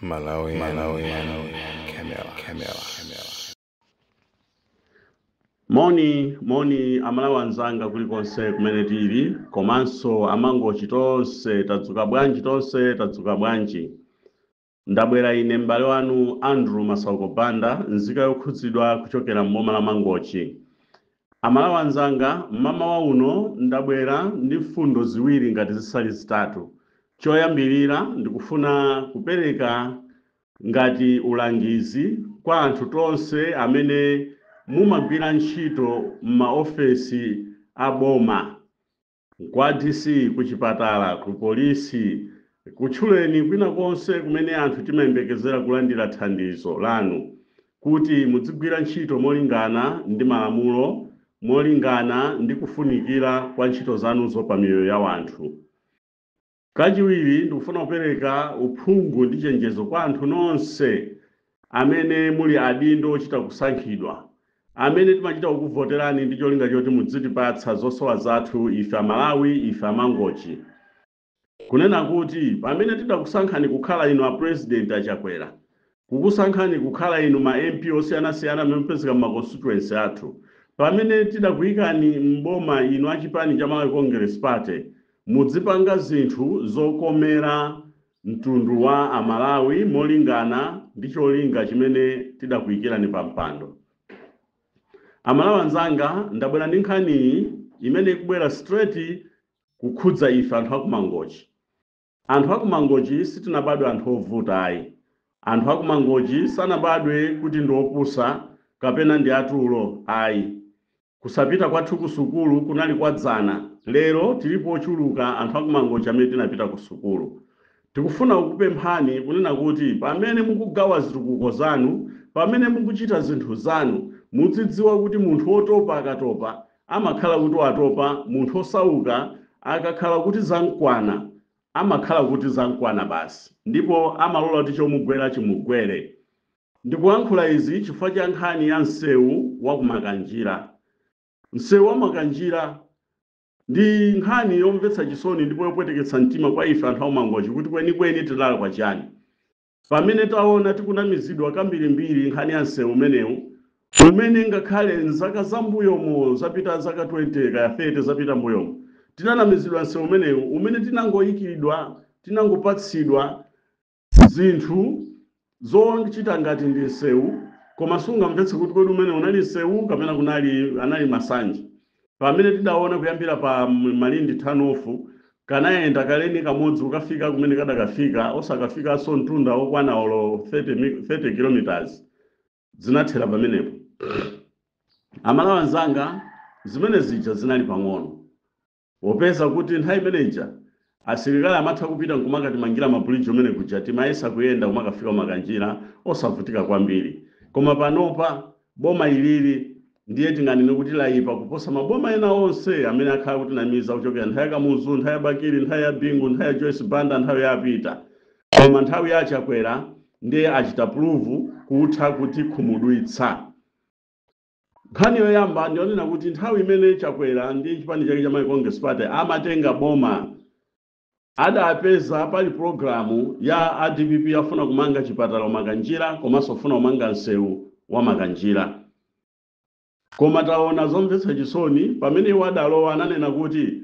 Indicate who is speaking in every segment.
Speaker 1: Malawi, Malawi, Camera, Camera, Camera.
Speaker 2: Moni moni Amalawi anzanga kulikonse kumene tili, komanso Amangochi tonse, tadzuka bwanji tonse? Tadzuka bwanji? Ndabwera ine m'bale wanu Andrew Masauko Banda, nzika yokhudzidwa kuchokera m'boma la Mangochi. Amalawi anzanga, mmamawa uno ndabwera ndi mfundo ziwiri ngati zisali zitatu. Choyambirira, ndikufuna kupereka ngati ulangizi kwa anthu tonse amene mumagwira ntchito m'maofesi a boma, kwa DC, kuchipatala, ku polisi, kutchuleni kwina konse kumene anthu timayembekezera kulandira thandizo lanu, kuti mudzigwira ntchito molingana ndi malamulo, molingana ndi kufunikira kwa ntchito zanuzo pa miyoyo ya wanthu. Kachiwiri, ndikufuna kupereka uphungu ndi chenjezo kwa anthu nonse amene muli adindo ochita kusankhidwa, amene timachita kukuvoterani ndi cholinga choti mudzitipatsa zosowa zathu ife Amalawi, ife Amangochi, kunena kuti pamene tidakusankhani kukhala inu a President Achakwera, kukusankhani kukhala inu ma MP osiyanasiyana amene mupezeka ma constituency athu, pamene tidakuyikani mboma inu achipani cha Malawi Congress Party, mudzipanga zinthu zokomera mtundu wa Amalawi molingana ndi cholinga chimene tidakuyikirani pa mpando. Amalawi anzanga, ndabwera ndi nkhaniyi imene ikubwera straight kukhudza ife anthu akumangochi. Anthu akumangochi sitinabadwe anthu ovuta ayi. Anthu akumangochi sanabadwe kuti ndi opusa kapena ndi atulo ayi. Kusapita kwathu ku sukulu kunali kwadzana. Lero tilipo ochuluka anthu akumangochi amene tinapita ku sukulu. Tikufuna kukupemphani kunena kuti pamene mukugawa zitukuko zanu, pamene mukuchita zinthu zanu, mudzidziwa kuti munthu wotopa akatopa amakhala kuti watopa. Munthu osauka akakhala kuti zamkwana, amakhala kuti zamkwana basi, ndipo amalola kuti chomugwera chimugwere. Ndikuyankhula izi chifukwa cha nkhani ya msewu wa kumakanjira. Msewu wa Makanjira ndi nkhani yomvetsa chisoni ndipo yopweteketsa mtima kwa ife anthu akumangochi, kuti kwenikweni tidalakwa chani pamene taona tikunamizidwa kambirimbiri nkhani ya msewu umenewu, umene ngakhale mzaka zambuyomo zapita, zaka 20 kaya 30 zapita mbuyomo, tinanamizidwa msewu umenewu umene tinangoyikidwa, tinangopatsidwa zinthu zochita ngati ndi msewu, koma sungamvetse kuti kodi umene unali msewu kapena kunali anali masanje. Pamene tidaona kuyambira pa Malindi turn-off, kanayenda kaleni kamodzi kukafika kumene kadakafika, osakafikanso mtunda wokwana olo 30 kilometers, zinathera pamenepo. Amalawi anzanga, zimene zija zinali pang'ono, popeza kuti nthawi imeneja asilikali amatha kupita nkumakatimangira mabridge umene kuja, timayesa kuyenda kumakafika Makanjira osavutika kwambiri. Koma panopa boma ilili ndiye tinganene kuti layipa kuposa maboma ena onse amene akhala kutinamiza kuchokera nthawi ya Kamuzu, nthawi ya Bakili, nthawi ya Bingu, nthawi ya Joyce Banda, nthawi ya Apita. Koma nthawi ya Chakwera ndiye achita prove kutha kutikhumudwitsa. Nkhani yoyamba ndionena kuti nthawi imene Chakwera ndi chipani chake cha Malawi Congress Party amatenga boma, adapeza pali pulogalamu ya aDPP afuna kumanga chipatala Makanjira komanso afuna kumanga msewu wa Makanjira. Koma taona zomvetsa chisoni, pamene iwo adalowa ananena kuti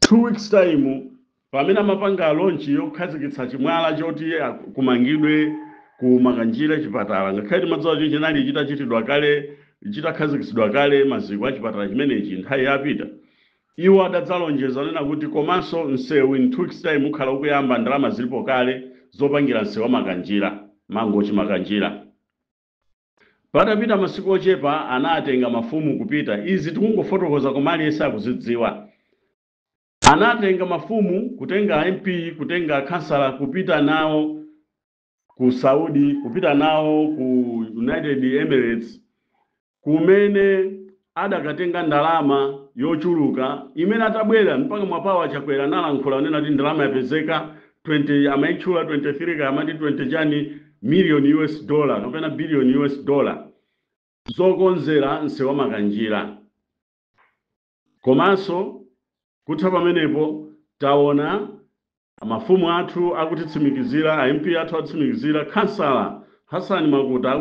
Speaker 2: 2 weeks time, pamene amapanga launch yokhazikitsa chimwala choti kumangidwe ku Makanjira chipatala, ngakhale timadziwa kuti chinali chitachitidwa kale, chitakhazikitsidwa kale maziko a chipatala chimenechi nthawi yapita, iwo adadzalonjeza nena kuti komanso msewu in 2 weeks time ukhala ukuyamba, ndalama zilipo kale zopangira msewu wa Makanjira, Mangochi Makanjira. Patapita masiku ochepa anatenga mafumu kupita, izi tikungofotokoza koma aliyense akuzidziwa, anatenga mafumu, kutenga MP, kutenga kansala, kupita nawo ku Saudi, kupita nawo ku United Emirates, kumene adakatenga ndalama yochuluka, imene atabwera mpaka mwapawa Chakwera analankhula nena kuti ndalama yapezeka 20, amayitchula 23 kaya amati 20 chani million US dollar kapena billion US dollar zokonzera msewu wa Makanjira. Komanso kutha pamenepo taona Mafumu athu akutitsimikizira, a MP athu akutitsimikizira, Khansala Hassan Makuta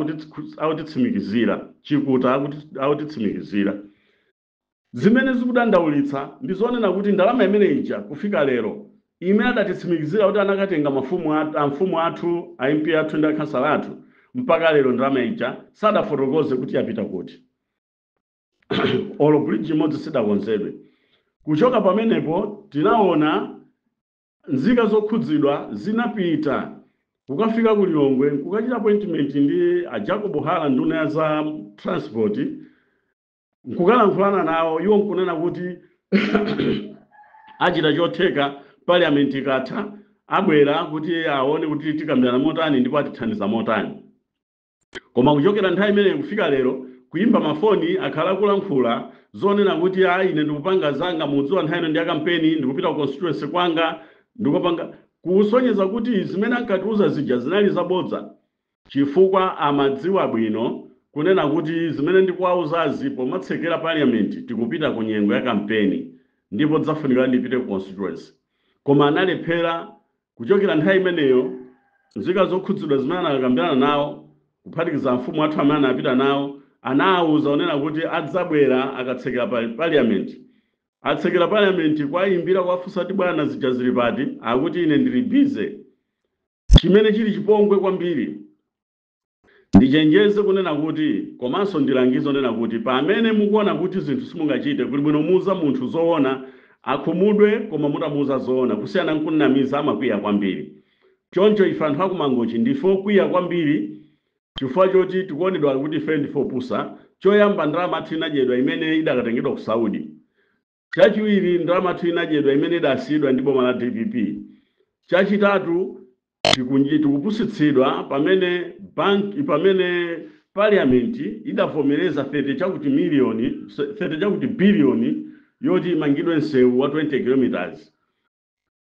Speaker 2: akutitsimikizira, Chikuta akutitsimikizira. Zimene zikudandaulitsa ndi zonena kuti ndalama imene ija kufika lero, imene adatitsimikizira kuti anakatenga mafumu amfumu athu, a MP athu ndi akhansala athu, mpaka lero ndalama ija sadafotokoze kuti yapita kuti. Olo bridge imodzi sidakonzedwe. Kuchoka pamenepo tinaona nzika zokhudzidwa zinapita kukafika ku Lilongwe kukachita appointment ndi a Jacob Hara, nduna ya za transport, nkukalankhulana nawo. Iwo nkunena kuti achita chotheka, parliament ikatha abwera kuti aone kuti tikambirana motani ndipo atithandiza motani. Koma kuchokera nthawi imeneyi kufika lero, kuimba mafoni akhala akulankhula zonena kuti ayi, ine ndikupanga zanga, mudziwa nthawi ino ndi ya kampeni, ndikupita ku constituency kwanga ndikupanga, kusonyeza kuti zimene ankatiuza zija zinali zabodza, chifukwa amadziwa bwino kunena kuti zimene ndikuwauzazi, pomatsekera parliament tikupita ku nyengo ya kampeni ndipo dzafunika ndipite ku constituency. Koma analephera. Kuchokera nthawi imeneyo, nzika zokhudzidwa zimene anakambirana nawo, kuphatikiza mfumu athu amene anapita nawo, anawuza onena kuti adzabwera akatsekera pa parliament. Atsekera parliament, kwayimbira, kwafunsa kuti bwana, zija zili pati? Akuti ine ndili busy, chimene chili chipongwe kwambiri. Ndichenjeze kunena kuti, komanso ndilangize kunena kuti, pamene mukuona kuti zinthu simungachite, kuli bwino muuza munthu zoona, akhumudwe, koma mutamuuza zoona, kusiyana nkunamiza, amakwiya kwambiri. Choncho ife anthu akuMangochi ndife okwiya kwambiri chifukwa choti tikuonedwa kuti ife ndife opusa. Choyamba, ndalama athu inadyedwa imene idakatengedwa ku Saudi. Chachiwiri, ndalama athu inadyedwa imene idasiyidwa ndi boma la DPP. Chachitatu, tikupusitsidwa pamene bank, pamene parliament idavomereza 30 chakuti miliyoni, 30 chakuti biliyoni yoti imangidwe msewu wa 20 kilometers.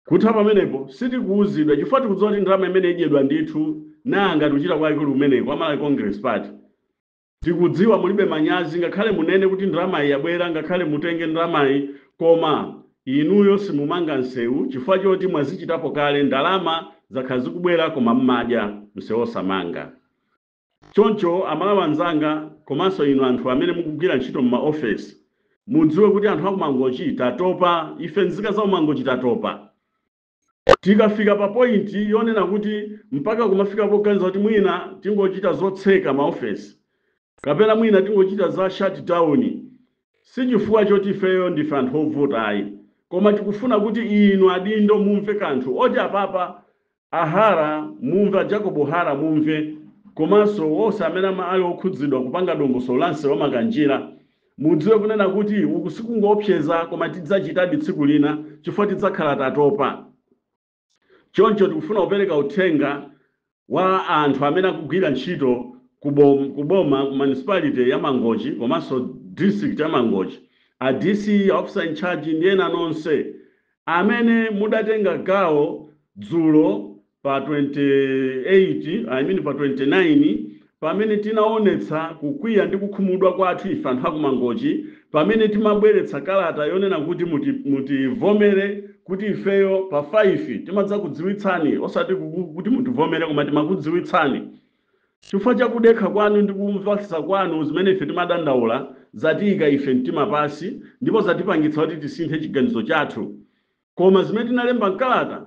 Speaker 2: Kutha pamenepo sitikuwuzidwa, chifukwa tikudziwa kuti ndalama imene idyedwa ndithu. Nanga tikuchita kwake kuli kumeneko? Amalawi Congress Party, tikudziwa mulibe manyazi. Ngakhale munene kuti ndalamayi yabwera, ngakhale mutenge ndalamayi, koma inuyo simumanga msewu chifukwa choti mwazichitapo kale. Ndalama zakhala zikubwera koma mmadya, msewu osamanga. Choncho Amalawi anzanga, komanso inu anthu amene mukugwira ntchito m'maofesi, mudziwe kuti anthu akuMangochi tatopa. Ife nzika za kuMangochi tatopa. Tikafika pa point yonena kuti mpaka kumafika poganiza kuti mwina tingochita zotseka maofesi kapena mwina tingochita za shutdown, si chifukwa choti ifeyo ndife anthu ovuta ayi, koma tikufuna kuti inu adindo mumve kanthu oti apapa ahara mumve, a Jacob Hara mumve, komanso wonse amene ali okhudzidwa kupanga dongosolo la msewu wa Makanjira, mudziwe kunena kuti uku sikungoopseza, koma tidzachitadi tsiku lina chifukwa tidzakhala tatopa. Choncho tikufuna kupereka uthenga wa anthu amene akugwira ntchito kuboma, ku municipality ya Mangochi komanso district ya Mangochi, a DC, officer in charge ndi ena nonse amene mudatenga gawo dzulo pa 28, I mean pa 29, pamene tinaonetsa kukwiya ndi kukhumudwa kwathu ife anthu akuMangochi, pamene timabweretsa kalata yonena kuti mutivomere kuti ifeyo pa 5 timadzakudziwitsani, osati kuti mutivomere, koma timakudziwitsani. Chifukwa chakudekha kwanu ndi kumvetsa kwanu zimene ife timadandaula, zatiyika ife mtima pasi ndipo zatipangitsa kuti tisinthe chiganizo chathu. Koma zimene tinalemba mkalata,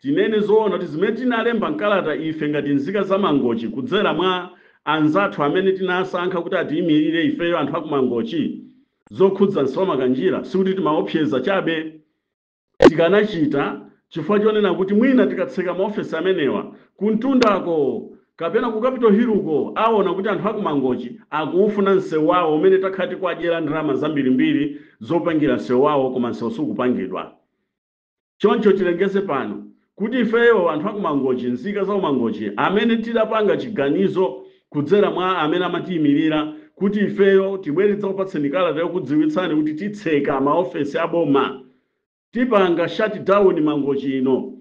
Speaker 2: tinene zoona kuti zimene tinalemba mkalata ife ngati nzika za Mangochi kudzera mwa anzathu amene tinasankha kuti atiyimirire ifeyo anthu akuMangochi, zokhudza msewu wa Makanjira, sikuti timaopseza chabe. Tikanachita chifukwa chonena kuti mwina tikatseka maofesi amenewa, kuntundako kapena ku Capitol Hill uko aona kuti anthu akuMangochi akuufuna msewu wawo umene takhala tikuwadyera ndalama zambirimbiri zopangira msewu wawo, koma msewu sukupangidwa. Choncho tilengeze pano kuti ifeyo anthu akuMangochi, nzika za kuMangochi amene tidapanga chiganizo kudzera mwa amene amatiyimirira kuti ifeyo tibwere tidzakupatseni kalata yokudziwitsani kuti titseka maofesi aboma, tipanga shutdown Mangochi ino,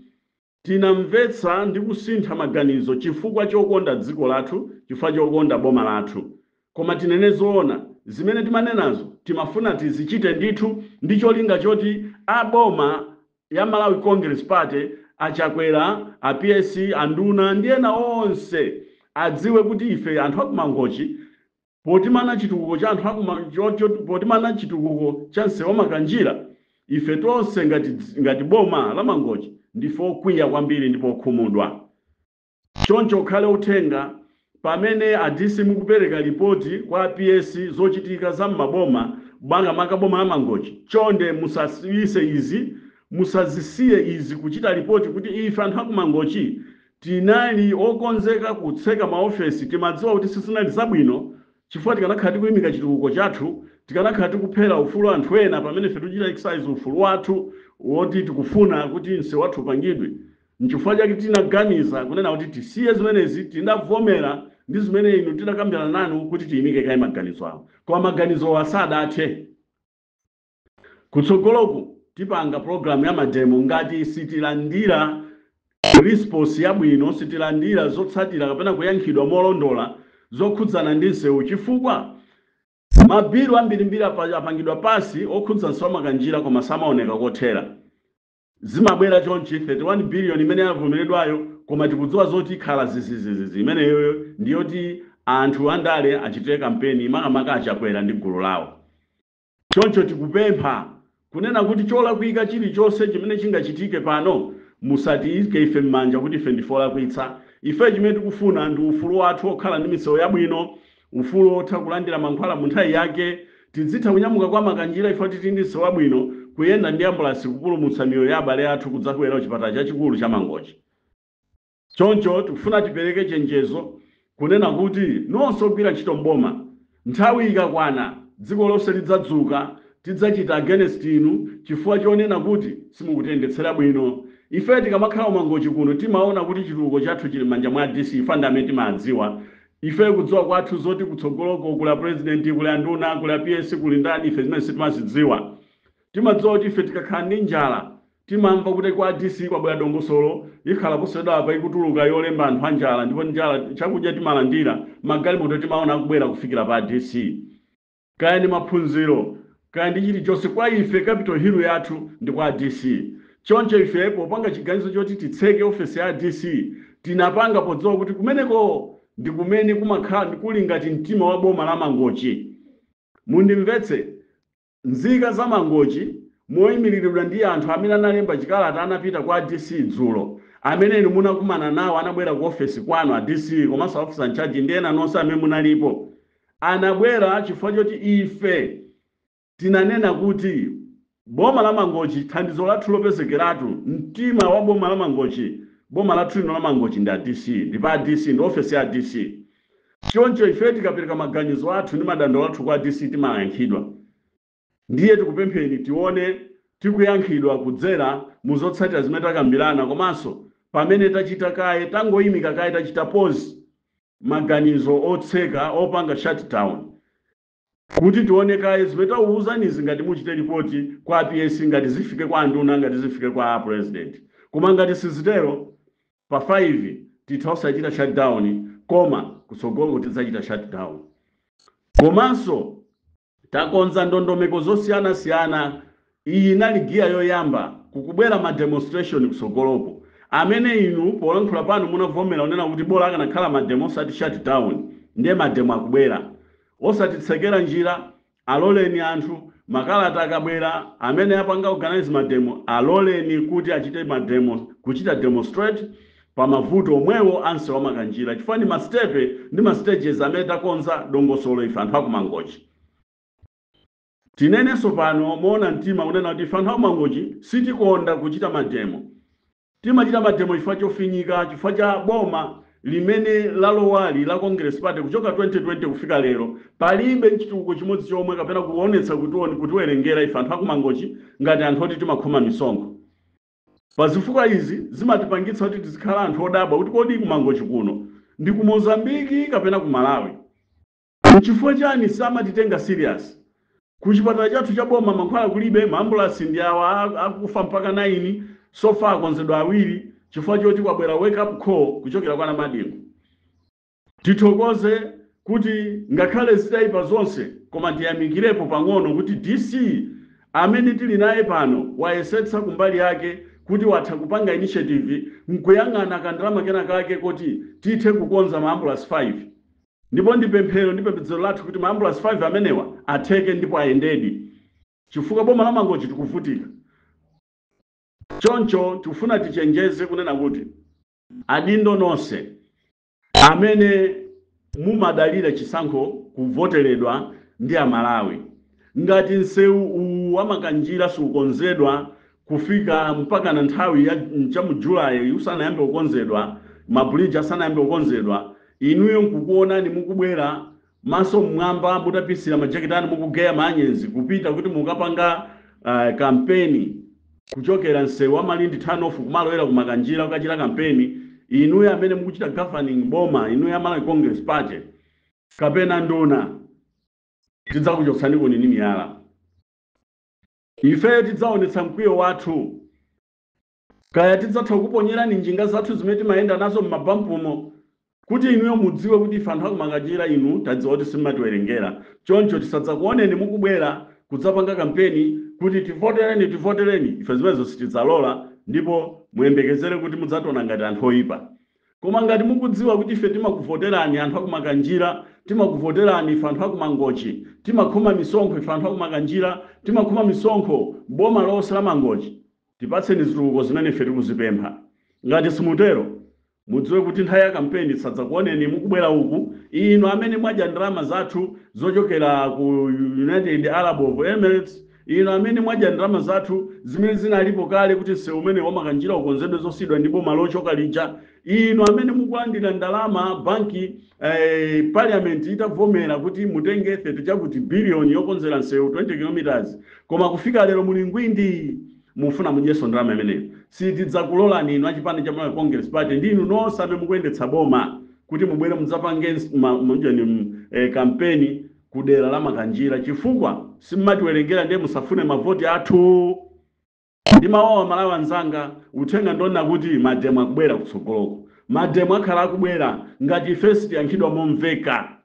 Speaker 2: tinamvetsa ndi kusintha maganizo chifukwa chokonda dziko lathu, chifukwa chokonda boma lathu. Koma tinene zoona, zimene timanenazo timafuna tizichite ndithu ndi cholinga choti aboma ya Malawi Congress Party Achakwera, a PS, anduna ndi ena onse adziwe kuti ife anthu akumangochi, potimana chitukuko cha anthu potimana chitukuko cha msewu wa Makanjira, ife tonse ngati boma la Mangochi ndife okwiya kwambiri ndipo okhumudwa. Choncho ukhale uthenga pamene a DC mukupereka ripoti kwa PS zochitika za m'maboma, makamaka boma la Mangochi, chonde musasiyise izi, musazisiye izi kuchita ripoti kuti ife anthu akumangochi tinali okonzeka kutseka maofesi. Timadziwa kuti sizinali zabwino, chifukwa tikanakhala tikuyimika chitukuko chathu, tikanakhala tikuphera ufulu anthu ena pamene ife tikuchita exercise ufulu wathu woti tikufuna kuti msewu wathu upangidwe. Nchifukwa chake tinaganiza kunena kuti tisiye zimenezi. Tinavomera ndi zimene inu tinakambirana nanu kuti tiyimike kaye maganizo awo, koma maganizo asadathe. Kutsogoloku tipanga program ya mademo ngati sitilandira response yabwino, sitilandira zotsatira kapena kuyankhidwa molondola zokhudzana ndi msewu, chifukwa mabilu ambirimbiri apangidwa pass okhudza msewu wa Makanjira, koma samaoneka kothera. Zimabwera chonchi, 31 billion imene yavomeredwayo, koma tikudziwa zoti ikhala zizizizizi. Imeneyoyo ndiyoti anthu andale achitire kampeni, makamaka Achakwera ndi gulu lawo. Choncho tikupempha kunena kuti cholakwika chilichonse chimene chingachitike pano, musatiyike ife m'manja kuti ife ndife olakwitsa. Ife chimene tikufuna ndi ufulu wathu okhala ndi misewu yabwino, ufulu otha kulandira mankhwala mu nthawi yake, tidzitha kunyamuka kwa Makanjira ife tili ndi msewu wabwino, kuyenda ndi ambulasi kupulumutsa miyoyo ya abale athu kudzakwera kuchipatala chachikulu cha Mangochi. Choncho tikufuna tipereke chenjezo kunena kuti nonse ogwira ntchito mboma, nthawi ikakwana dziko lonse lidzadzuka, tidzachita against inu chifukwa chonena kuti simukutiyendetsera bwino. Ife tikamakhala Mangochi kuno timaona kuti chitukuko chathu chili m'manja mwa DC. Ife ndi amene timadziwa. Ife kudziwa kwathu zoti kutsogoloko kuli president, kuli anduna, kuli PS, kuli ndani, ife zimene sitimazidziwa. Timadziwa kuti ife tikakhala ndi njala timamva kuti kwa DC kwabwera dongosolo, ikhala posachedwa apa ikutuluka yolemba anthu anjala, ndipo njala chakudya timalandira, magalimoto timaona akubwera kufikira pa DC. Kaya ndi maphunziro, kaya ndi chilichonse, kwa ife Capital Hill yathu ndi kwa DC. Choncho ife popanga chiganizo choti titseke ofesi ya DC, tinapanga podziwa kuti kumeneko ndi kumene kumakhala kuli ngati mtima wa boma la Mangochi. Mundimvetse, nzika za Mangochi moyimiriridwa ndi anthu amene analemba chikalata, anapita kwa DC dzulo, amene inu munakumana nawo, anabwera ku ofesi kwanu a DC komanso officer in charge ndi ena nonse amene munalipo, anabwera chifukwa choti ife tinanena kuti boma la Mangochi, thandizo lathu lopezekeratu, mtima wa boma la Mangochi, boma lathu lino la Mangochi ndi a DC, ndi pa DC, ndi ofesi ya DC. Choncho ife tikapereka maganizo athu ndi madandaulo athu kwa DC timayankhidwa. Ndiye tikupempheni tione tikuyankhidwa kudzera mu zotsatira zimene takambirana, komanso pamene tachita kaye, tangoyimika kaye, tachita pause maganizo otseka, opanga shutdown, kuti tione kaye zimene takuwuzanizi, ngati muchite ripoti kwa PS, ngati zifike kwa anduna, ngati zifike kwa president. Koma ngati sizitero, pa 5 titha osachita shutdown, koma kutsogolo tidzachita shutdown. Komanso takonza ndondomeko zosiyanasiyana. Iyi inali giya yoyamba. Kukubwera ma demonstration kutsogoloko, amene inu polankhula pano munavomera kunena kuti bola akanakhala mademo osati shutdown. Ndiye mademo akubwera. Osatitsekera njira, aloleni anthu. Makalata akabwera, amene apanga organize mademo, aloleni kuti achite mademo, kuchita demonstrate pa mavuto omwewo a msewu wa Makanjira, chifukwa ndi mastepe ndi ma stages amene takonza dongosolo ife anthu akumangochi. Tinenenso pano moona mtima kunena kuti ife anthu akumangochi sitikonda kuchita mademo. Timachita mademo chifukwa chofinyika, chifukwa cha boma limene lalowali la Congress Party. Kuchoka 2020 kufika lero palibe chitukuko chimodzi chomwe kapena kuonetsa kutiwerengera ife anthu akumangochi ngati anthu oti timakhoma misonkho. Pazifukwa izi zimatipangitsa kuti tizikhala anthu odabwa kuti kodi kumangochi kuno ndi ku Mozambiki kapena ku Malawi? Nchifukwa chani samatitenga serious? Ku chipatala chathu cha boma mankhwala kulibe, maambulasi ndi awa akufa mpaka 9, so far akonzedwa awiri, chifukwa choti kwabwera wake up call kuchokera kwa Namadingo. Tithokoze kuti ngakhale zitayipa zonse, koma tiyamikirepo pang'ono kuti DC amene tili naye pano wayesetsa kumbali yake. kuti watha kupanga initiative nkuyang'ana kandalama kena kake kuti tithe kukonza ma ambulance 5. Ndipo ndi pemphero ndi pembedzero lathu kuti ma ambulance 5 amenewa atheke ndipo ayendedi, chifukwa boma la Mangochi tikuvutika. Choncho tikufuna tichenjeze kunena kuti adindo nonse amene mumadalira chisankho kuvoteredwa ndi Amalawi, ngati msewu uwu wamakanjira sukonzedwa kufika mpaka na nthawi ya cha mu Julayi usanayambe kukonzedwa, mabridge asanayambe kukonzedwa, inuyo nkukuonani mukubwera maso mmwamba mutapisira majaketi anu mukugeya manyenzi kupita kuti mukapanga kampeni kuchokera msewu wa Malindi turn-off kumalowera kumakanjira kukachita kampeni, inuyo amene mukuchita governing boma, inuyo Malawi Congress Party kapena nduna, tidzakuchotsani kuni ndi miyala. Ifeyo tidzaonetsa mkwiyo wathu, kaya tidzatha kuponyerani njinga zathu zimene timayenda nazo m'mabampumo, kuti inuyo mudziwe kuti ife anthu akumakanjira inu tadziwa kuti simmatiwerengera. Choncho tisadzakuoneni mukubwera kudzapanga kampeni kuti tivotereni, tivotereni. Ife zimenezo sitidzalola, ndipo muyembekezere kuti mudzationa ngati anthu oyipa. Koma ngati mukudziwa kuti ife timakuvoterani anthu akumakanjira, timakuvoterani ife anthu akumangochi, timakhoma misonkho ife anthu akumakanjira, timakhoma misonkho boma lonse la Mangochi, tipatseni zitukuko zimene ife tikuzipempha. Ngati simutero, mudziwe kuti nthawi ya kampeni tisadzakuoneni mukubwera uku, inu amene mwadya ndalama zathu zochokera ku United Arab of Emirates, inu amene mwadya ndalama zathu zimene zinalipo kale kuti msewu umene wamakanjira ukonzedwe zosidwa ndi boma lochoka lija, inu amene mukulandira ndalama banki parliament itavomera kuti mutenge 30 chakuti biliyoni yokonzera msewu 20 kilometers, koma kufika lero muli ngwindi mufuna mudyeso ndalama imeneyo, sitidzakulolani inu achipani cha Malawi Congress Party ndi inu nonse amene mukuyendetsa boma kuti mubwere mudzapange kampeni ku dera la Makanjira, chifukwa simmatiwerengera. Ndiye musafune mavoti athu. Ndi mawawa Malawi anzanga, uthenga ndona kuti mademo akubwera kutsogoloko, mademo akhala akubwera ngati ife sitiyankhidwa momveka.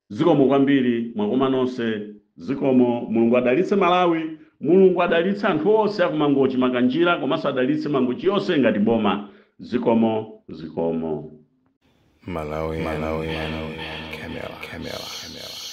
Speaker 2: Zikomo kwambiri, mwakoma nonse, zikomo. Mulungu adalitse Malawi, Mulungu adalitse anthu onse akumangochi Makanjira, komanso adalitse Mangochi yonse ngati boma. Zikomo, zikomo.
Speaker 1: Malawi, Malawi, Camera, Camera, Camera.